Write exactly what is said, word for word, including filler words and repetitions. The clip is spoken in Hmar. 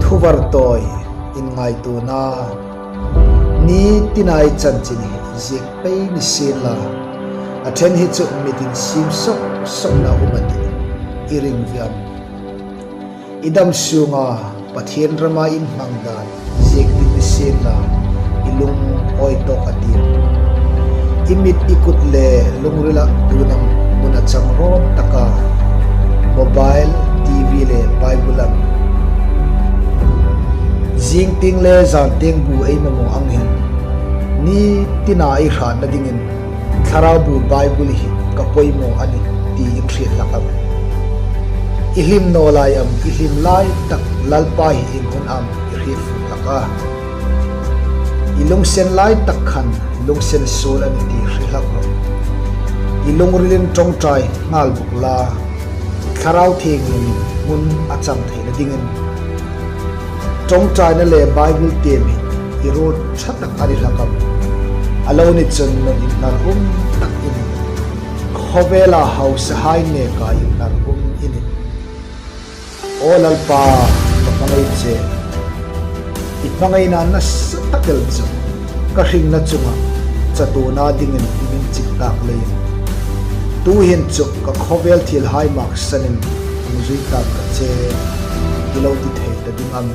Thuvartawi, inngaituona. Ni tina ei chanchin hi ziek pei ni sienla, a ṭhen hi chu mitin siem sawk sawkna um a tih. I ring ve am? I dam sunga Pathien rama inhmang dan ziek ding ni sienla, i lung awi tawk a tih. I mit i kut le lungrila tuin am hmun a chang rawn taka, mobile, T V le Bible am. Zing tieng le zan tieng bu ei mamaw ang hin, ni tina ei hratna dingin Thlarau bu Bible hi ka poimaw a nih ti in hriet hlak am? I hlim naw lai am, i hlim lai tak Lalpa hi ieng hun am i hriet fuk hlak a? I lunginsen lai tak khan lunginsen suol a nih ti hre hlak rawh. I lungrilin ṭawngṭai nghal bawk la, Thlarau Thienghlimin hmun a chang theina dingin ṭawngṭaina le Bible tiem hi i ruol ṭha tak a ni hlak am? A lo ni chun nun inhnar um tak i nih. Khawvela hausahai neka inhnar um i nih. Aw Lalpa, ka hmangai che. I hmangaina nasa tak el chu ka hringna chunga chatuona dingin i min chik tak leiin, tuhin chu ka khawvel thilhai maksanin hung zui tak ka che, i lo ti thei ta ding am?